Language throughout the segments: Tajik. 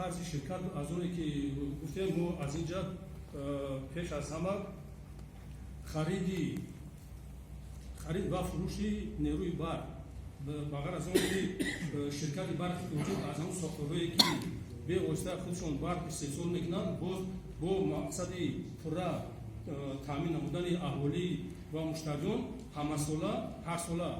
Қарзи ширкат, аз оне ки гуфтем, мо аз ин ҷа пеш аз ҳама харид ва фурӯши нерӯи барқ, ба ғайр аз он ки ширкати Барқи Тоҷик аз ҳамон сохторҳое, ки бевосита худшон барқ истеҳсол мекунанд, боз бо мақсади пурра таъмин намудани аҳолӣ ва муштариён ҳамасола, ҳарсола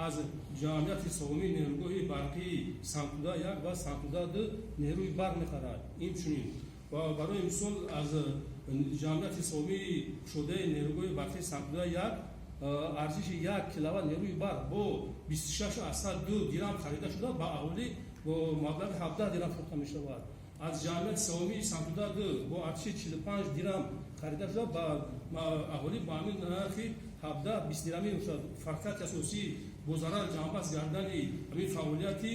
аз ҷамъияти саҳомии нерӯгоҳи барқии Сангтуда 1 ва Сангтуда 2 нерӯи барқ мехарад. Инчунин ва барои мисол, аз ҷамъияти саҳомии кушодаи нерӯгоҳи барқии Сангтуда 1 арзиши 1 киловатт нерӯи барқ бо 26,2 дирам харида шуда, ба аҳолӣ бо маблағи 17 дирам фурӯхта мешавад. Аз ҷамъияти саҳомии Сангтуда 2 бо арзиши 45 дирам харида шуда, ба аҳолӣ ба ҳамин нархи 17-20 дирамӣ мешавад. Фарқияти асосӣ бо зарар ҷамъбаст гардани ҳамин фаъолияти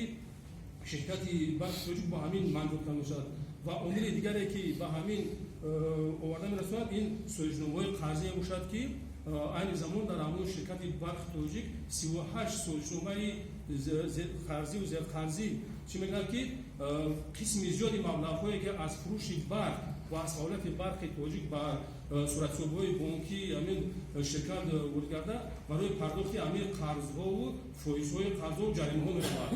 ширкати Барқи Тоҷик бо ҳамин манзур карда мешавад. Ва омили дигаре, ки ба ҳамин оварда мерасонад, ин созишномаҳои қарзие мебошад, ки айни замон дар ҳамон ширкати Барқи Тоҷик 38 созишномаи қарзиву зерқарзӣ чӣ мекунад, ки қисми зиёди маблағҳое, ки аз фурӯши барқ ва аз фаъолияти Барқи Тоҷик ба суратҳисобҳои бонкии ҳамин ширкат ворид карда, барои пардохти ҳамин қарзҳову фоизҳои қарзҳо, ҷаримаҳо меравад.